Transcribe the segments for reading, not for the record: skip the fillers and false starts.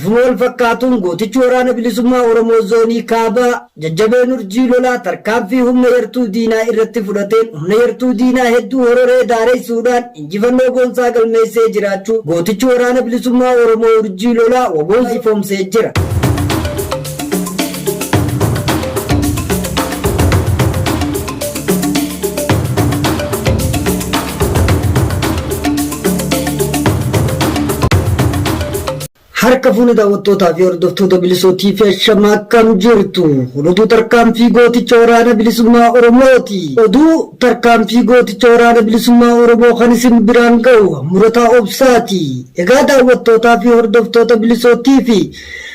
Bifuma wal fakkaatuun gootichi Waraana Bilisummaa Oromoo Zoonii Kaabaa Jajjabeen Urjii Lolaa tarkaanfii humna yartuu diinaa irratti fudhateen humna yartuu diinaa hedduu hororee daaressuudhaan injifannoo boonsaa galmeessee jiraachuu gootichi Waraana Bilisummaa Oromoo Urjii Lolaa WBOn ifoomsee jira. Harka fuune daawwattootaa fi hordoftoota Bilisoo TV ashama akkam jirtu? Oduu tarkaanfii gooticha waraana bilisummaa Oromooti. Oduu tarkaanfii gooticha waraana bilisummaa Oromoo kan isin biraan ga'u Murataa Obsaati. Egaa daawwattootaa fi hordoftoota Bilisoo TV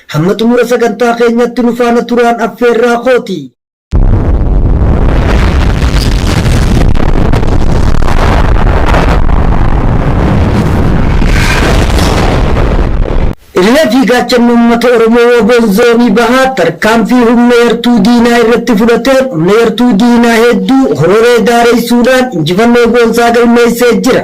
hamma xumura sagantaa keenyatti nu faana turaan affeerraa kooti. Irree fi gaachanni uummata Oromoo WBOn Zoonii Bahaa tarkaanfii humna yartuu diinaa irratti fudhateen humna yartuu diinaa hedduu hororee daaressuudhaan injifannoo boonsaa galmeessee jira.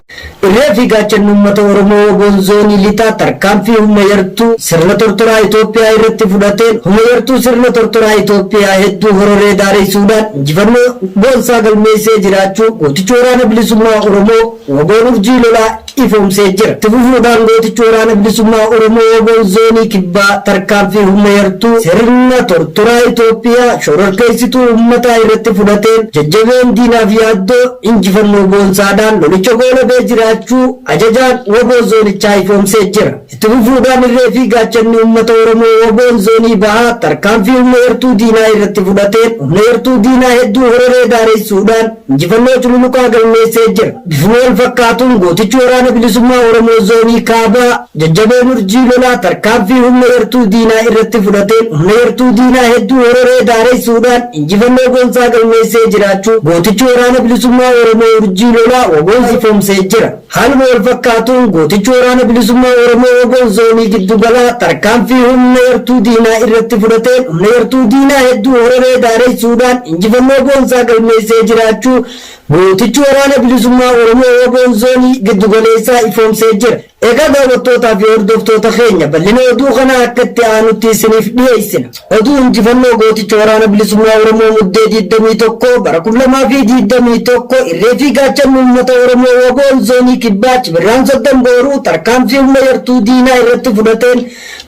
Irree fi gaachanni uummata Oromoo WBOn Zoonii Lixaa tarkaanfii humna yartuu sirna tortoraa Itoophiyaa irratti fudhateen humna yartuu sirna tortoraa Itoophiyaa hedduu hororee daaressuudhaan injifannoo boonsaa galmeessee jiraachuu gootichi Waraana Bilisummaa Oromoo WBOn Urjii Lolaa ifoomsee jira. Itti fufuudhaan gootichi Waraana Bilisummaa Oromoo WBOn Zoonii Kibbaa tarkaanfii humna yartuu sirna tortoraa Itoophiyaa shororkeessituu uummataa irratti fudhateen jajjabeen diinaaf yaaddoo injifannoo boonsaadhaan lolicha goolabee jiraachuu ajajaan WBO zoonichaa ifoomsee jira. Itti fufuudhaan irree fi gaachanni uummata Oromoo WBOn Zoonii Bahaa tarkaanfii humna yartuu diinaa irratti fudhateen humna yartuu diinaa hedduu hororee daaressuudhaan injifannoo cululuqaa galmeessee jira. Bifuma wal fakkaatuun gootichi Waraana Bilisummaa Oromoo Zoonii Kaabaa Jajjabeen Urjii Lolaa tarkaanfii humna yartuu diinaa irratti fudhateen humna yartuu diinaa hedduu hororee daaressuudhaan injifannoo boonsaa galmeessee jiraachuu gootichi Waraana Bilisummaa Oromoo Urjii Lolaa WBOn ifoomsee jira. Haaluma wal fakkaatuun gootichi Waraana Bilisummaa Oromoo WBOn Zoonii Giddu Galaa tarkaanfii humna yartuu diinaa irratti fudhateen humna yartuu diinaa hedduu hororee daaressuudhaan injifannoo boonsaa galmeessee jiraachuu gootichi Waraana Bilisummaa Oromoo WBOn Zoonii Giddu Galeessaa ifoomsee jira. Egaa daawwattootaa fi hordoftoota keenya bal'ina oduu kanaa akka itti aanutti isiniif dhiyeessina. Oduu injifannoo gooticha Waraana Bilisummaa Oromoo Muddee 21 bara 2021 irree fi gaachanni uummata Oromoo WBOn Zoonii Kibbaa Cibirraan Soddan Booruu tarkaanfii humna yartuu diinaa irratti fudhateen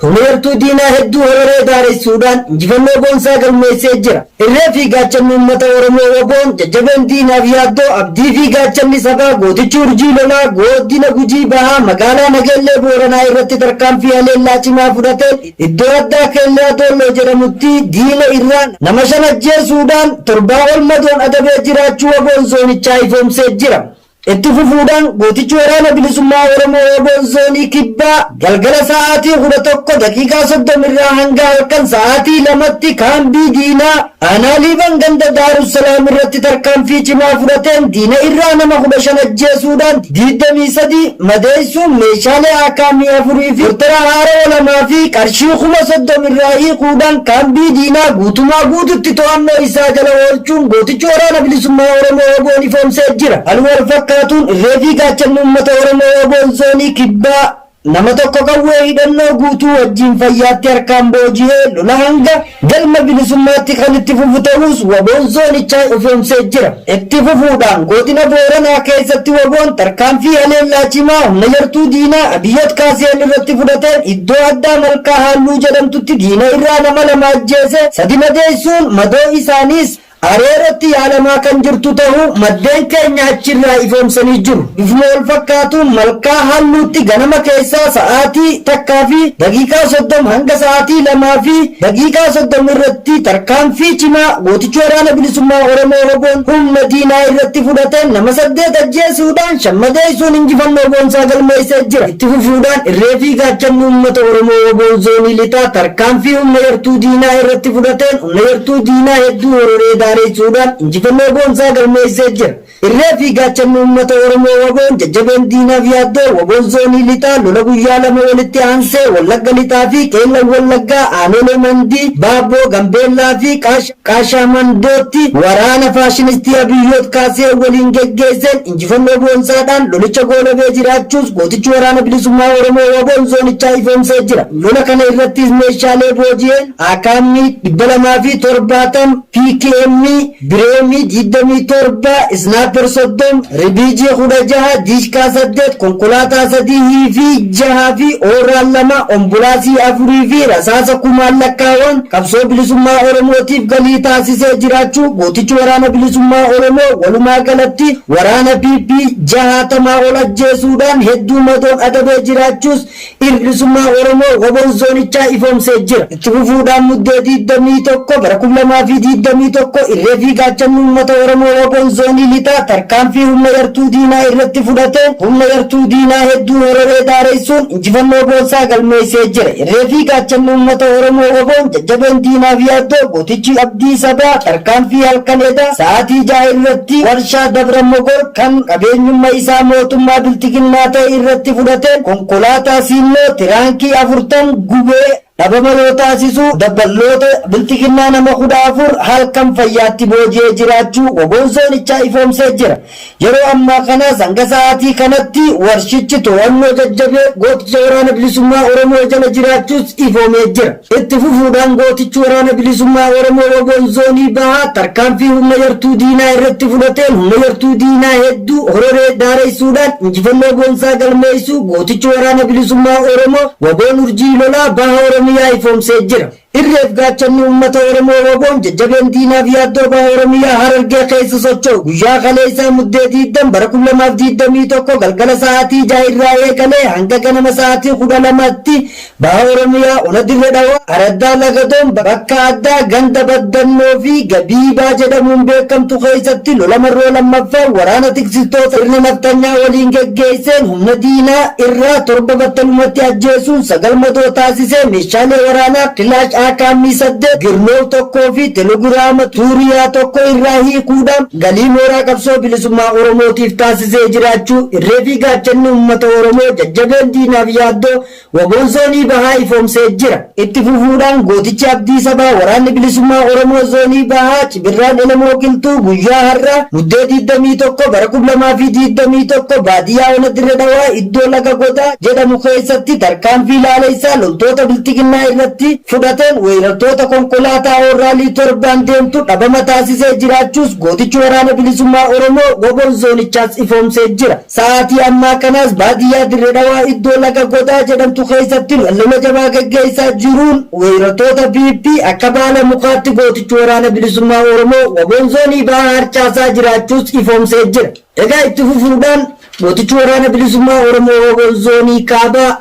humna yartuu diinaa hedduu hororee daaressuudhaan injifannoo boonsaa galmeessee jira. Irree fi gaachanni uummata Oromoo WBOn jajjabeen diinaaf yaaddoo abdii fi gaachanni sabaa gootichi Urjii Lolaa godina Gujii Bahaa magaalaa Nageellee Booranaa irratti tarkaanfii haleellaa cimaa fudhateen iddoo addaa Keellaa Doolloo jedhamutti diina irraa nama 5 ajjeesuudhaan 7 ol madoon adabee jiraachuu WBOn zoonichaa ifoomsee jira. Itti fufuudhaan gootichi Waraana Bilisummaa Oromoo WBOn Zoonii Kibbaa galgala sa'aatii 11:30 irraa hanga halkan sa'aatii 2tti kaambii diinaa aanaa Liiban ganda Daarussalaam irratti tarkaanfii cimaa fudhateen diina irraa nama 15 ajjeesuudhaan 23 madeessuun meeshaalee AKM 4 fi mortara haarawa 2 fi qarshii 30,000 irraa hiikuudhaan kaambii diinaa guutumaa guututti to'annoo isaa jala oolchuun gootichi Waraana Bilisummaa Oromoo WBOn ifoomsee jira. Haaluma wal fakkaatuun irree fi gaachanni uummata Oromoo WBOn Zoonii Kibbaa nama tokko qawwee hidhannoo guutuu wajjiin fayyaatti harkaan booji'ee lola hanga galma bilisummaatti kan itti fufu ta'uus WBOn zoonichaa ifoomsee jira. Itti fufuudhaan godina Booranaa keessatti WBOn tarkaanfii haleellaa cimaa humna yartuu diinaa Abiyoot Kaaseen irratti fudhateen iddoo addaa Malkaa Haalluu jedhamtutti diina irraa nama 2 ajjeese 3 madeessuun madoo isaaniis Areerotti yaalamaa kan jirtu tahuu maddeen keenya achirraa ifoomsanii jiru. Bifuma wal fakkaatuun Malkaa Halluutti ganama keessaa sa'aatii 1:30 hanga sa'aatii 2:30 irratti tarkaanfii cimaa gootichi Waraana Bilisummaa Oromoo WBOn humna diinaa irratti fudhateen nama 8 ajjeesuudhaan 5 madeessuun injifannoo boonsaa galmeessee jira. Itti fufuudhaan irree fi gaachanni uummata Oromoo WBOn Zoonii Lixaa tarkaanfii humna yartuu diinaa irratti fudhateen humna yartuu diinaa hedduu hororee daareessuudhaan injifannoo boonsaa galmeessee jira. Irree fi gaachanni uummata Oromoo WBOn jajjabeen diinaaf yaaddoo WBOn zoonii lixaa lola guyyaa 2 walitti aansee Wallagga Lixaa fi Qeellam Wallaggaa aanolee Mandii, Baabboo Gambeellaa fi Qaashaa Mandootti waraana faashinistii Abiyyoot Kaasee waliin geggeesseen injifannoo boonsaadhaan lolicha goolabee jiraachuus gootichi waraana bilisummaa Oromoo WBOn zoonichaa ifoomsee jira. Lola kana irrattis meeshaalee booji'een AKM 270, PKM, Bireemii 27, Isnaaper 30, Ribiijii 16, Diishqaa 8, konkolaataa 3 fi 6 fi Ooraal 2, Ombulaasii 4 fi rasaasa kumaan lakkaawan qabsoo bilisummaa Oromootiif galii taasisee jiraachuu gootichi waraana bilisummaa Oromoo walumaa galatti waraana PP 60 ol ajjeesuudhaan hedduu madoon adabee jiraachuus Ir Bilisummaa Oromoo WBOn Zoonichaa ifoomsee jira. Itti fufuudhaan Muddee 21 bara 2021 irree fi gaachanni uummata Oromoo WBOn Zoonii Lixaa tarkaanfii humna yartuu diinaa irratti fudhateen humna yartuu diinaa hedduu hororee daaressuun injifannoo boonsaa galmeessee jira. Irree fi gaachanni uummata Oromoo WBOn jajjabeen diinaaf yaaddoo gootichi Abdii Sabaa tarkaanfii halkan eda sa'aatii 6 irratti warshaa Dabra Mogor kan qabeenyumma isaa mootummaa Bilxiginnaa ta'e irratti fudhateen konkolaataa Siinnoo tiraankii 40 gubee dhabama yoo taasisu dabballoota Bilxiginnaa nama 14 halkan fayyaatti booji'ee jiraachuu WBOn zoonichaa ifoomsee jira. Yeroo ammaa kanas hanga sa'aatii kanatti warshichi to'annoo jajjabee gooticha Waraana Bilisummaa Oromoo jala jiraachuus ifoomee jira. Itti fufuudhaan gootichi Waraana Bilisummaa Oromoo WBOn Zoonii Bahaa tarkaanfii humna yartuu diinaa irratti fudhateen humna yartuu diinaa hedduu hororee daaressuudhaan injifannoo boonsaa galmeessuu gootichi Waraana Bilisummaa Oromoo WBOn Urjii Lolaa Baha Oromiyaa ifoomsee jira. Irreef gaachanni uummata Oromoo WBOn jajjabeen diinaaf yaaddoo Baha Oromiyaa Harargee keessa socho'u guyyaa kaleessaa Muddee 20 bara 2021 galgala sa'aatii 6 irraa eegalee hanga ganama sa'aatii 12tti Baha Oromiyaa Ona Dirre Dhawaa Araddaa Lagadoon bakka addaa ganda Baddannoo fi Gabiibaa jedhamuun beekamtu keessatti lola marroo lammaffaa waraana tiksitoota sirna nafxanyaa waliin geggeesseen humna diinaa irraa 7 battalumatti ajjeesuun 9 madoo taasisee meeshaalee waraanaa Kilaash AKM 8, Girnoow 1 fi Telegiraama Tuuriyaa 1 irraa hiikuudhaan galii mooraa qabsoo bilisummaa Oromootiif taasisee jiraachuu irree fi gaachanni uummata Oromoo jajjabeen diinaaf yaaddoo WBOn Zoonii Bahaa ifoomsee jira. Itti fufuudhaan gootichi Abdii Sabaa Waraanni Bilisummaa Oromoo Zoonii Bahaa Cibirraan Elemoo Qilxuu guyyaa har'aa Muddee 21 bara 2021 baadiyyaa Ona Dirre Dhawaa iddoo Laga Godaa jedhamu keessatti tarkaanfii laaleessaa loltoota Bilxiginnaa irratti fudhateen weerartoota konkolaataa Oorraalii 7n deemtu dhabama taasisee jiraachuus gootichi Waraana Bilisummaa Oromoo WBOn Zoonichaas ifoomsee jira. Sa'aatii ammaa kanaas baadiyyaa Dirre Dhawaa iddoo Laga Godaa jedhamtu keessatti lola jabaa gaggeessaa jiruun weerartoota PP akka baala mukaatti gootichi Waraana Bilisummaa Oromoo WBOn Zoonii Bahaa harcaasaa jiraachuus ifoomsee jira. Egaa itti fufuudhaan gootichi Waraana Bilisummaa Oromoo WBOn Zoonii Kaabaa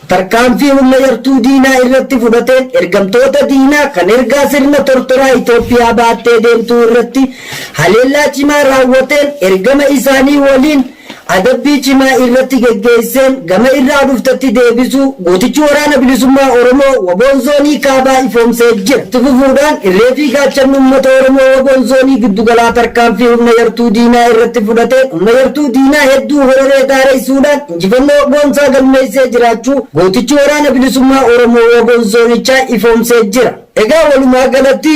Tarkaanfii humna yartuu diinaa irratti fudhateen ergamtoota diinaa kan ergaa sirna tortoraa Itoophiyaa baattee deemtuu irratti haleellaa cimaa raawwateen ergama isaanii waliin adabbii cimaa irratti geggeesseen gama irraa dhuftetti deebisuu gootichi Waraana Bilisummaa Oromoo WBOn Zoonii Kaabaa ifoomsee jira. Itti fufuudhaan irree fi gaachanni uummata Oromoo WBOn Zoonii Giddugalaa tarkaanfii humna yartuu diinaa irratti fudhateen humna yartuu diinaa hedduu hororee daaressuudhaan Injifannoo boonsaa galmeessee jiraachuu gootichi Waraana Bilisummaa Oromoo WBOn Zoonichaa ifoomsee jira. Egaa walumaa galatti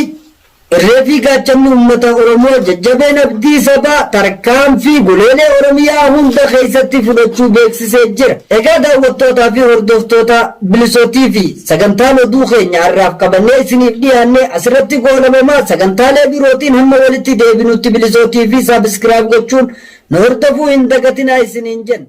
irree fi gaachanni uummata Oromoo jajjabeen abdii sabaa tarkaanfii goleelee Oromiyaa hunda keessatti fudhachuu beeksisee jira. Egaa daawwattootaa fi hordoftoota Bilisoo TV sagantaan oduu keenya har'aaf qabannee isiniif dhiyaanne asirratti goolabama. Sagantaalee birootiin hamma walitti deebinutti Bilisoo TV subscribe gochuun Nu hordofuu hin dagatinaa isiniin jenna.